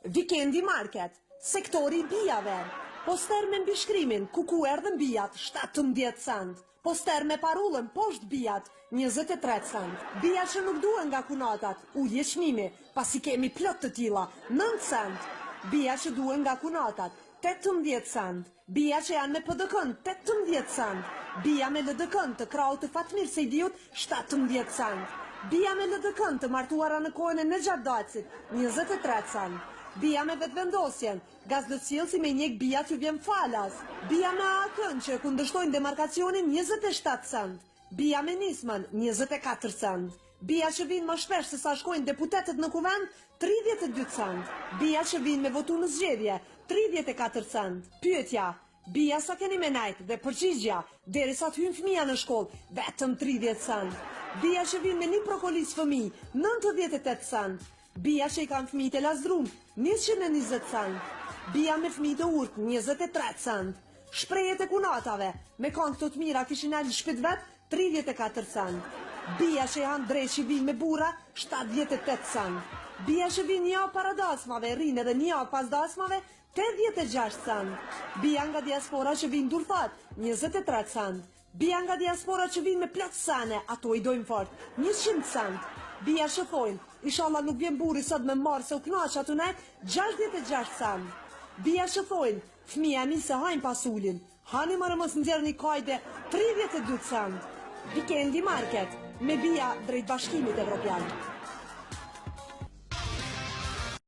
Vikendi Market, sektori i bijave. Poster me mbishkrimin, Kuku erdhën bijat, 17 cent. Poster me parullën, poshtë bijat, 23 cent. Bija që nuk duhen nga kunatat, ulje çmimi, pasi kemi plot të tilla, 9 cent. Bija që duhen nga kunatat, 18 cent. Bija që janë me PDK-në, 18 cent. Bija me LDK-në të krahut të Fatmir Sejdiut, 17 cent. Bija me LDK-në të martuara në kohën e Nexhat Dacit, 23 cent. Bija me Vetëvendosjen, gazlotsjellësi me njek bijat ju vjen falas. Bija me AAK-në që e kundërshtojnë demarkacionin, 27 cent. Bija me Nismën, 24 cent. Bija që vijnë më shpesh se sa shkojnë deputetët në kuvend, 32 cent. Bija që vijnë me votu në zgjedhje, 34 cent. Pyetja, bija sa keni me nejt dhe përgjigja, derisa të hynë fëmija në shkollë, vetëm 30 cent. Bija që vijnë me një propolis fëmijë, 98 cent. Bija që i kanë fëmijët e lazdrum, 120 cent. Bija me fëmijë të urtë, 23 cent. Shprehjet e kunatave, me kanë këto të mira kishin në shpi t'vet, 34 cent. Bija që janë dreqi vinë me burra, 78 cent. Bija që vinë një javë para dasmave, rrinë edhe një javë pas dasmave, 86 cent. Bija nga diaspora që vinë durthat, 23 cent. Bija nga diaspora që vinë me plot sene, ato i dojnë fort, 100 cent. Bija që thojnë, ishalla nuk vjen burri sot me marrë se u knaqa të nejt, 66 cent. Bija që thojnë, fëmija mi se hajnë pasulin, hani more mos nxjerrni kajde 32 cent. Vikendi Market, me bija drejt bashkimit evropian.